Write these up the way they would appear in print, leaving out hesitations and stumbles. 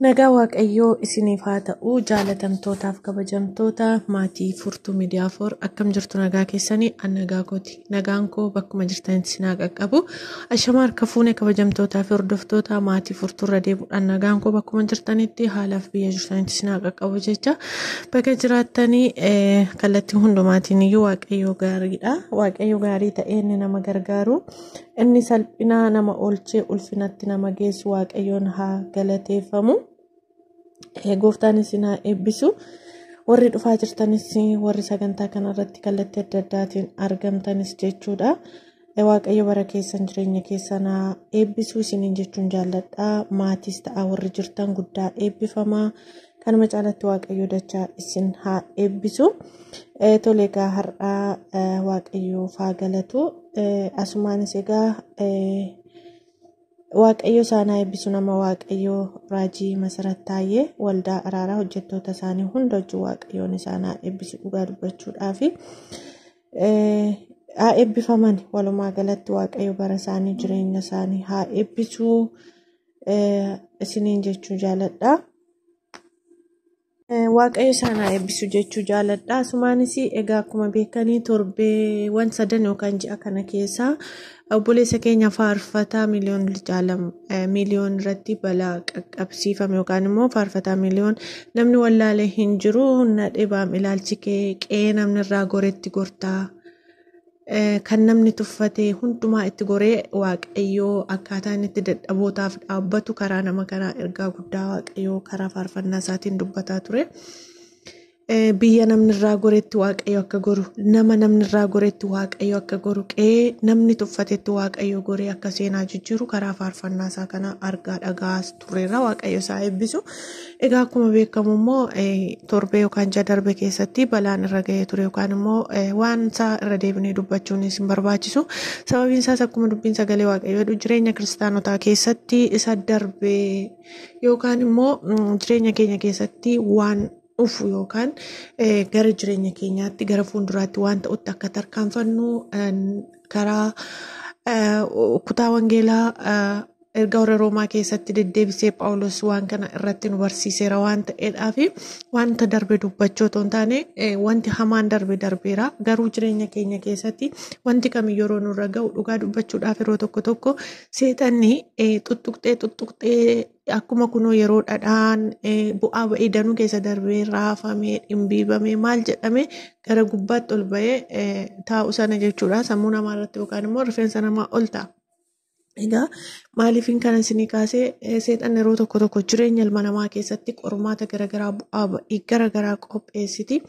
Nagaa Waaqayyoo isiniif haa ta'u jaalatamtootaaf kabajamtoota maatii Furtuu Miidiyaa 4 akkam jirtu nagaa keessanii an nagaa kooti. Nagaan koo bakkuma jirtanitti isin haa qaqqabu. Ashama harka fuune kabajamtootaa fi hordoftoota maatii Furtuu irra deebi'uudhaan nagaan koo bakkuma jirtanitti haalaaf biyya jirtanitti isin haa qaqqabu jecha bakka jiraattanii kallattii hundumaatiin iyyuu Waaqayyoo gaariidha. Waaqayyo gaarii ta'ee inni nama gargaaru inni salphina nama oolchee ulfinatti nama geessu Waaqayyoon haa galateeffamu. Gooftaan isin haa eebbisu. Warri dhufaa jirtanis warri sagantaa kanarratti kallattii adda addaatiin argamtanis jechuudha. Waaqayyo bara keessan jireenya keessan haa eebbisu isiniin jechuun jaalladha. Maatiis ta'a warri jirtan guddaa eebbifamaa. Kanuma caalatti Waaqayyo dachaa isin haa eebbisu. Tole egaa har'aa Waaqayyoof haa galatu. Asumaanis egaa Waaqayyo isaan haa eebbisu nama Waaqayyo Raajii Masarat Taayyee waldaa araaraa hojjettoota isaanii hunda wajjin Waaqayyoon isaan haa eebbisu dhugaa dubbachuudhaafi. Haa eebbifaman walumaa galatti Waaqayyo bara isaanii jireenya isaanii haa eebbisu isiniin jechuu jaaladha. Waaqayyo isaan haa eebbisu jechuu jaaladha. Asumaanis egaa akkuma beekanii torbeewwan sadan yookaan ji'a kana keessa obboleessa keenya faarfataa Miiliyoon irratti balaa qaqqabsiifame yookaan immoo faarfataa Miiliyoon namni wallaalee hin jiru na dhibaam ilaalchi kee qe'ee namni irraa goretti gortaa. Kan namni tuffate hundumaa itti goree Waaqayyoo akkaataa inni itti dadhabootaaf dhaabbatu karaa nama kanaa ergaa guddaa Waaqayyoo karaa faarfannaa isaatiin dubbataa ture. Biyya namni irraa goretti Waaqayyo akka goru, nama namni irraa goretti Waaqayyo akka goru, qe'ee namni tuffatetti Waaqayyo goree akka seenaa jijjiiru karaa faarfannaa isaa kana argaa dhagaas turreerra. Waaqayyo isaa eebbisu. Egaa akkuma beekamu immoo torbee yookaan ji'a darbe keessatti balaan irra ga'ee ture yookaan immoo waan isaa irra deebinee dubbachuunis hin barbaachisu. Sababiin isaas akkuma dubbiin sagalee Waaqayyoo jedhu jireenya kiristaanotaa keessatti isa darbee yookaan immoo jireenya keenya keessatti waan dhufu yookaan gara jireenya keenyaatti gara fuulduraatti waan ta'utti akka tarkaanfannu karaa kutaa wangeelaa erga warra Roomaa keessatti deddeebisee Phaawulos waan kana irratti nu barsiiseera waan ta'eedhaa fi wanta darbe dubbachuu otoo hin taane wanti hamaan darbe darbeera. Garuu jireenya keenya keessatti wanti kamiyyuu yeroo nurra ga'u dhugaa dubbachuudhaaf yeroo tokko tokko seexanni xuxuqxee akkuma kunoo yeroo dhadhaan bu'aa ba'ii danuu keessa darbee raafamee dhimbiibamee maal jedhamee gara gubbaatti ol ba'ee taa'u sana jechuudha. Sammuu namaa irratti yookaan immoo rifeensa namaa ol ta'a. Egaa maaliifin kana isinii kaasee seexanni yeroo tokko tokko jireenya ilma namaa keessatti qormaata garaagaraa bu'aa ba'ii garaagaraa qopheessiti.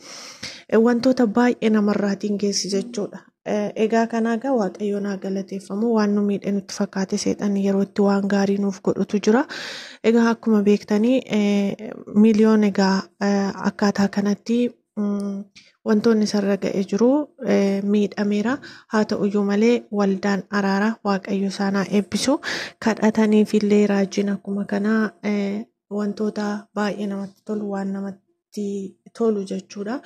Wantoota baay'ee namarraatiin geessi jechuudha. Egaa kanaa egaa Waaqayyoon haa galateeffamu. Waan nu miidhe nutti fakkaate seexanni yeroo itti waan gaarii nuuf godhutu jira. Egaa akkuma beektanii Miiliyoon egaa akkaataa kanatti wantoonni isarra ga'ee jiru miidhameera. Haa ta'uyyuu malee waldaan araaraa Waaqayyo isaan haa eebbisu. Kadhataniifillee raajiin akkuma kanaa wantoota baay'ee namatti tolu waan namatti tolu jechuudha.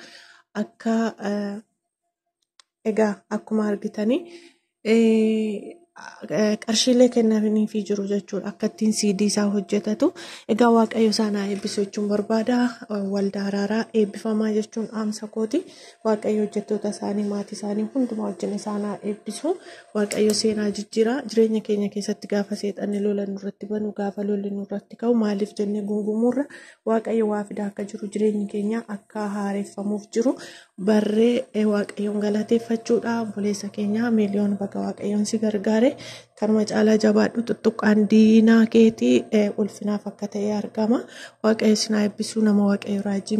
Akka egaa akkuma argitanii qarshiilee kennaniifii jiru jechuudha. Akka ittiin CD isaa hojjetatu. Egaa Waaqayyo isaan haa eebbisu jechuun barbaada. Waldaa araaraa eebbifamaa jechuun dhaamsa kooti. Waaqayyo hojjettoota isaanii maatii isaanii hundumaa wajjin isaan haa eebbisu. Waaqayyo seenaa jijjiira. Jireenya keenya keessatti gaafa seexanni lola nurratti banu gaafa lolli nurratti ka'u maaliif jennee gungumuurra Waaqayyo waa fidaa akka jiru jireenyi keenya akka haareeffamuuf jiru barree Waaqayyoon galateeffachuudha. Obboleessa keenya Miiliyoon baga Waaqayyoon si gargaare. Kanuma caalaa jabaadhu tuttuqqaan diinaa keetii ulfinaaf akka ta'e argama. Waaqayyo isin haa eebbisu nama Waaqayyo raajii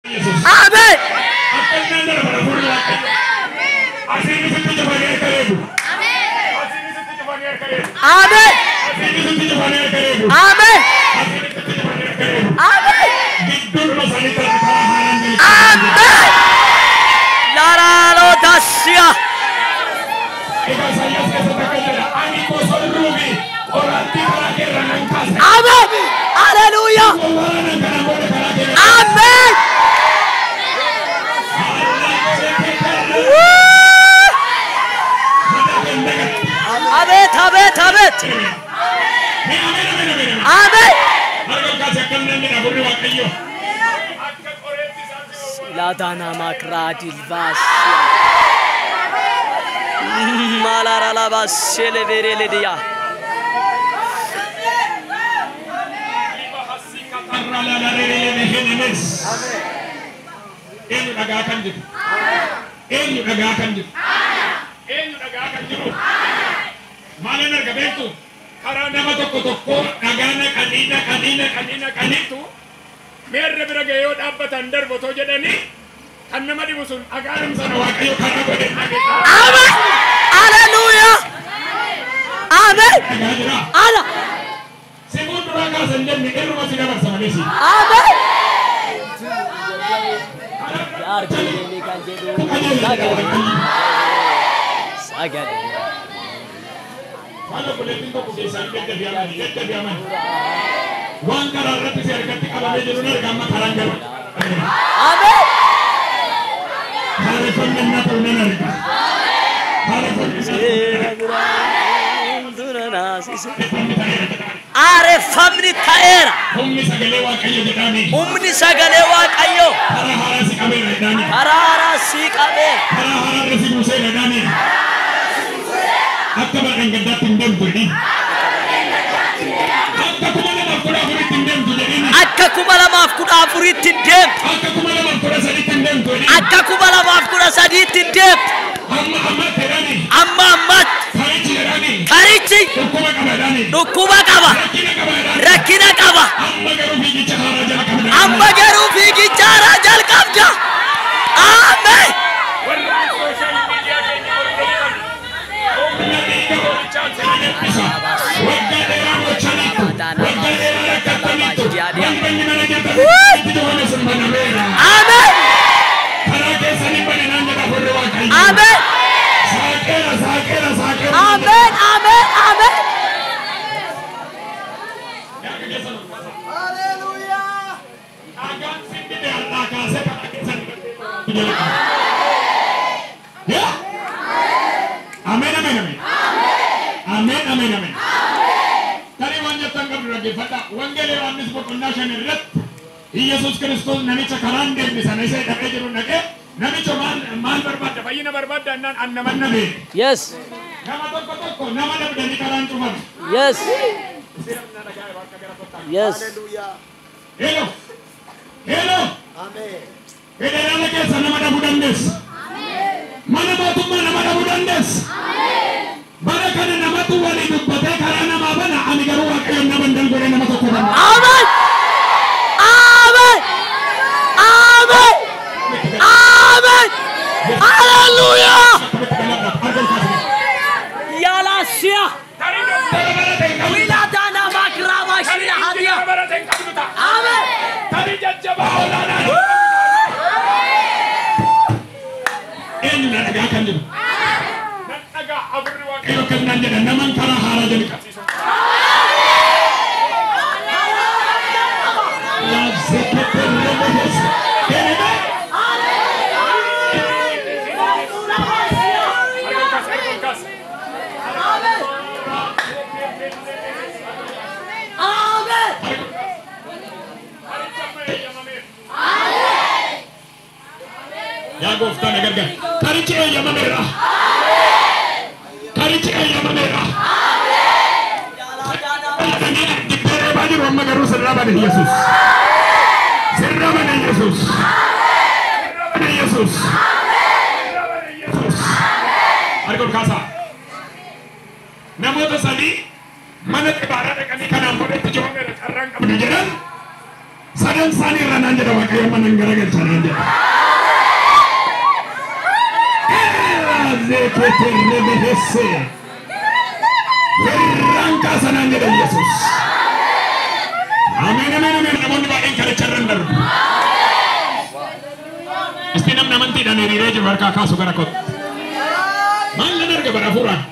Ameen. Ameen. Ameen. Ameen. Ameen. Laralo Dasia. Ameen. Hallelujah. Ameen. Ameen. Ladana makradil vas. Malarala seleverele dia. Eenyu dhagaa kan jiru? Eenyu dhagaa kan jiru? Eenyu dhagaa kan jiru? Maalan arga beektu? Karaa nama tokko tokko dhagaa naqanii naqanii naqanii naqaniitu meerre bira ga'ee yoo dhaabbatan darbotoo jedhanii kan nama dhibu sun dhagaadhum sana Waaqayyo karaa godhe. Ameen. Haleluuyaa. Ameen. Dhagaa jira. Ala. Si fuulduraa kaasan jenne irruma si dabarsa malee si. Ameen. Sagalee. Waan obboleettiin tokko keessaa deddeebi'amani deddeebi'amani. Waan karaa irratti si harkatti qabamee jiru ni arga amma karaan galu. Ameen. Haareffannaa ta'u nan arga. Aareffamni ta'eera. Humni sagalee Waaqayyo jedhaani. Humni sagalee Waaqayyo. Karaa haaraa si qabeera jedhaani. Karaa haaraa si qabeera. Karaa haaraa irra si buuseera jedhaani. Akka bara gaddaatti hin deemtu jedhini. Akka 2014tti hin deemtu jedhini. Akka 2014tti hin deemtu. Akka 2013tti hin deemtu jedhini. Akka 2013tti hin deemtu. Amma ammatti jedhani. Amma ammatti. Karichi jedhani. Karichi. Dhukkuba qaba jedhani. Dhukkuba qaba. Rakkina qaba jedhani. Rakkina qaba. Amma garuu fiigicha haaraa jalqabda. Amma garuu fiigicha haaraa jalqabda. Ameen. Warra sooshaal miidiyaa keenya hordofan. Waggaa dheeraa gochaniitu. Waggaa dheeraa rakkattaniitu. Balballi mana jirtanitti cufame sun banameera. Ameen. Karaa keessanii bane naan jedha Hafuurri Waaqayyoo. Ameen. Saaqeera saaqeera saaqeera. Ameen. Ameen. Ameen. Haleluuyaa. Dhagaan sindide har'aa kaasee karaa keessanii jalqaba. Ameen ameen ameen. Ameen ameen ameen. Tarii waan jettan qabdu dhaggeeffadhaa. Wangeela Yohaannis boqonnaa 5 irratti Iyyasuus Kiristoos namicha karaan deemne sana isa hidhamee jiru dhaqee namicha maal barbaadda fayyina barbaadda jennaan an nama nabe. Yes. Nama tokko tokko nama dhabdanii karaan cufame. Yes. Yes. Hello. Hello. Ameen. Federaala keessa nama dhabuu dandeessa. Mana mootummaa nama dhabuu dandeessa. Bara kana namatu walii dubbatee karaa namaa bana ani garuu Waaqayyoon nama hin godhee nama tokko bana. Ameen. Ameen. Ameen. Ameen. Haleluuyaa. Yalaasiya. Wilaadana makraabashina hadiya. Ameen. Tarii jajjabaa olaanaa. Eenyu na dhagaa kan jiru? Nan dhagaa Hafuurri Waaqayyoo akkas naan jedha naman karaa haaraa jalqabsiisu. Ameen. Yaa gooftaa na gargaari. Karichi eeyyamameera. Karichi eeyyamameera. Dibbee reebaa jiru amma garuu sirraa bane Yesuus. Sirraa bane Yesuus. Sirraa bane Yesuus. Sirraa bane Yesuus. Harka ol kaasaa. Namoota sadii mana xibaaraa dhaqanii kanaan boodatti cufameera carraan qabdu jedhan sadan isaanii irra naan jedha Waaqayyo mana hin garagalcha naan jedha. Zeketerebehesse. Irraan kaasa naan jedha Yesuus. Ameen ameen ameen. Namoonni baay'een karicha irra hin darbu. Isti namni amantiidhaan hiriiree jiru harkaa kaasu gara kootti. Maal nan arga bara hafuuraan?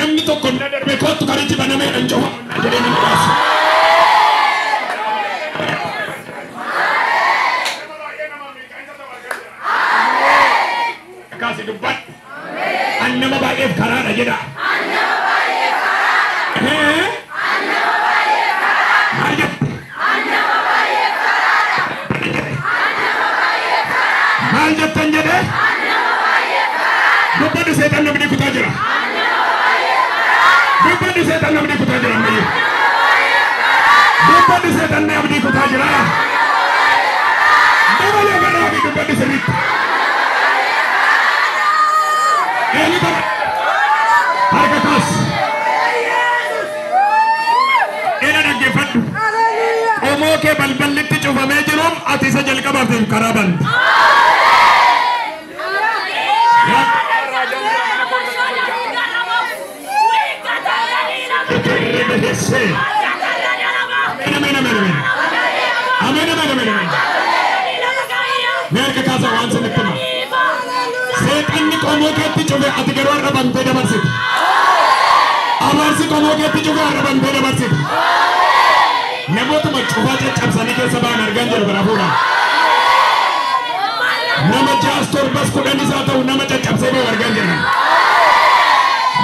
Namni tokko na darbe kootu karichi banameera hin cufamu jedhee nama baasu. Kaasi dubbadhu. An nama baay'eef karaadha jedha. Maal jettan jedhee? Dubbadhu seexan namni kutaa jira. Dubbadhu seexan namni kutaa jira ammayyuu. Dubbadhu seexan namni kutaa jira. Dabalee garraa fi dubbadhu sirriitti. Eenyu qaba? Harka kaas. Ena dhaggeeffadhu. Qomoo kee balballitti cufamee jiruuf ati isa jalqabaaf karaa bante. Amen, amen, amen. Amen, amen, amen, amen. Mee harka kaasaa waan sinitti hima. Seexanni qomoo keetti cufe ati garuu har'a bantee dabarsite. Abaarsi qomoo keetti cufe har'a bantee dabarsite. Namootuma cufaa caccabsanii keessa ba'an argaan jiru bara fuudhaan. Nama 6 7 10 isaa ta'u nama caccabsee ba'u argaan jiran.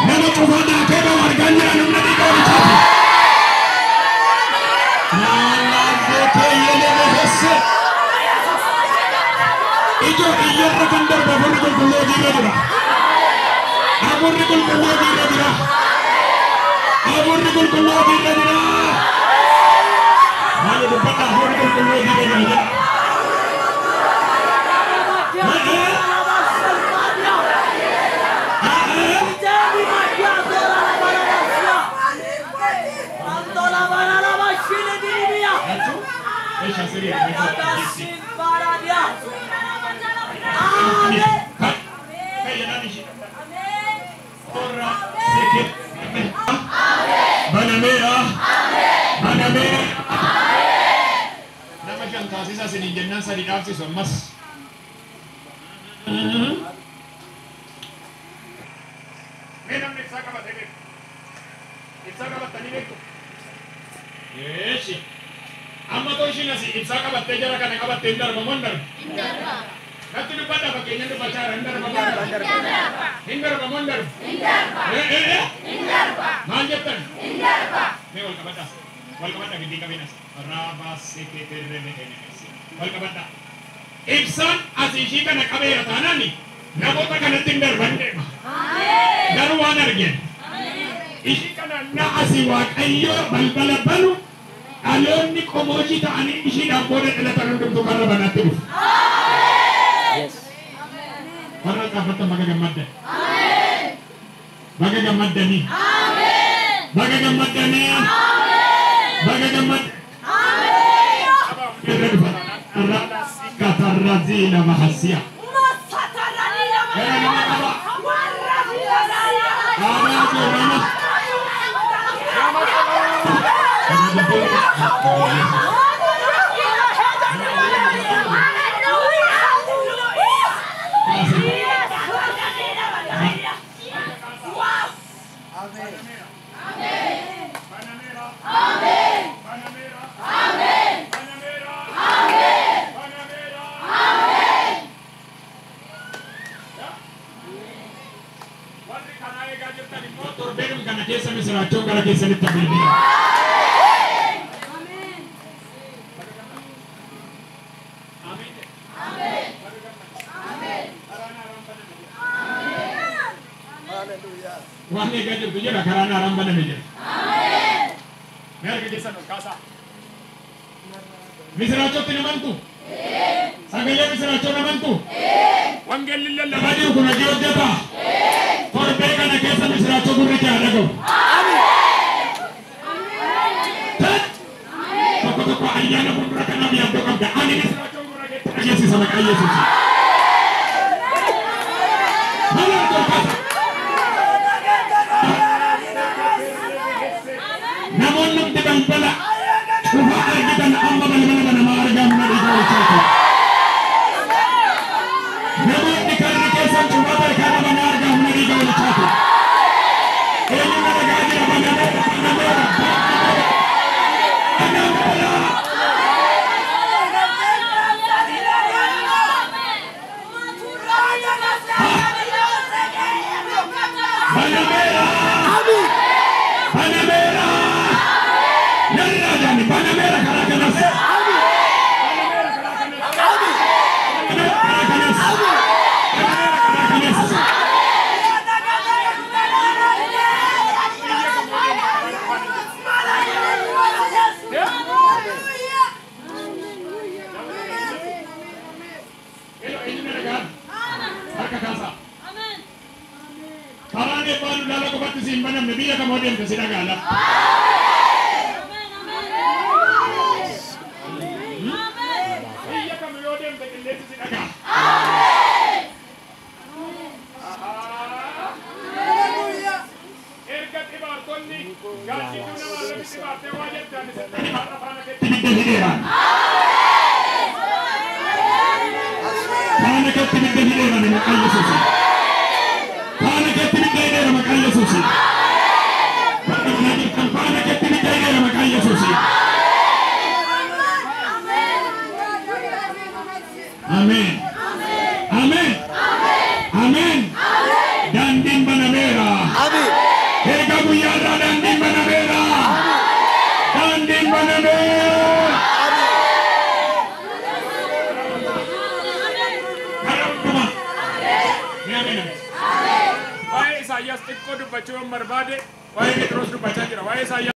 Nama cufaa daakee ba'u argaan jiran humna dhiiga horichaati. Ijoo iyyarra kan darbe hafuurri qulqulluu hojiirra jira. Hafuurri qulqulluu hojiirra jira. Hafuurri qulqulluu hojiirra jira. Maal dubbadha hafuurri qulqulluu hojiirra jira jedha. Banameera. Banameera. Nama 5 taasisa isiniin jennaan 3 dhaabsisu ammas. Mee namni ibsaa qabatee beeku? Ibsaa qabattanii beektu? Eeshi. Amma too ishiin asii ibsaa qabattee jara kana qabattee hin darba moo hin darbu? Hin darba. Natti dubbadha fakkeenyaan dubbachaa jira hin darba moo hin darbu? Hin darba moo hin darbu? Hin darba. Hin darba. Maal jettan? Hin darba. Mee wal qabadha. Wal qabadha giddii qabinas. Raabaa seketerre mehenese. Wal qabadha. Ibsaan asii ishii kana qabeera taanaan namoota kanatti hin darban deema. Garuu waan argeen. Ishii kana na asii Waaqayyoo balbala banu dhaloonni qomoo ishii ta'anii ishiidhaan booda dhalatan hundumtuu karra banaatti dhufu. Warra xaafatan baga gammaddan. Baga gammaddanii. Baga gammaddanii. Baga gammaddan. Irra dhufa. Irra katarraziila mahasiya. Gara nama qaba. Aadaa soorama. Warri kanaa eegaa jirtan immoo torbeenum kana keessa misiraachoon gara keessanitti deebi'a. Waan eegaa jirtu jedha karaan haaraan baname jedha. Mee harka keessan ol kaasaa. Misiraachotti ni amantu? Sagalee misiraachoo ni amantu? Wangeelli lallabaa jiru kun hojii hojjeta? Torbee kana keessa misiraachoo gurri kee haa dhaga'u. Tokko tokko ayyaana fuuldura kanaaf yaaddoo qabda. Ani misiraachoo gurra keetti dhageessisa maqaa Yesuusiin. Maal harka ol kaasaa? Namoonni hundi balbala cufaa argitan amma balbala banamaa argaa humna dhiiga horichaati. Namoonni karri keessan cufaa ta'e karra banaa argaa humna dhiiga horichaati. Eenyu na dhagaa jira banameera banameera banameera. Banameera. Banameera. Narraa jaani banameera karaa kanas. Banameera karaa kanas. Banameera karaa kanas. Harka kaasaa. Karaan eebbaa dullaala qofatti si hin banamne biyya kamoo deemte si dhagaala. Biyya kam yoo deemte qilleensi si dhagaa. Erga xibaartonni gaazexuu nama irratti xibaartee waa jettan har'a faana keetti ibidda hidheera. Faana keetti ibidda hidheera maqaa Yesuusiin. Faana keetti ibidda hidheera maqaa Yesuusiin. Faana kana jirtan faana keetti ibidda hidheera maqaa Yesuusiin. Ameen. Ameen. Ameen. Daandiin banameera. Ameen. Egaa guyyaarraa daandiin banameera. Daandiin banameera. Karaa hundumaa. Ni amena. Waa'ee Isaayyaas xiqqoo dubbachuu yoon barbaade waa'ee Phexros dubbachaa jira. Waa'ee Isaayyaas.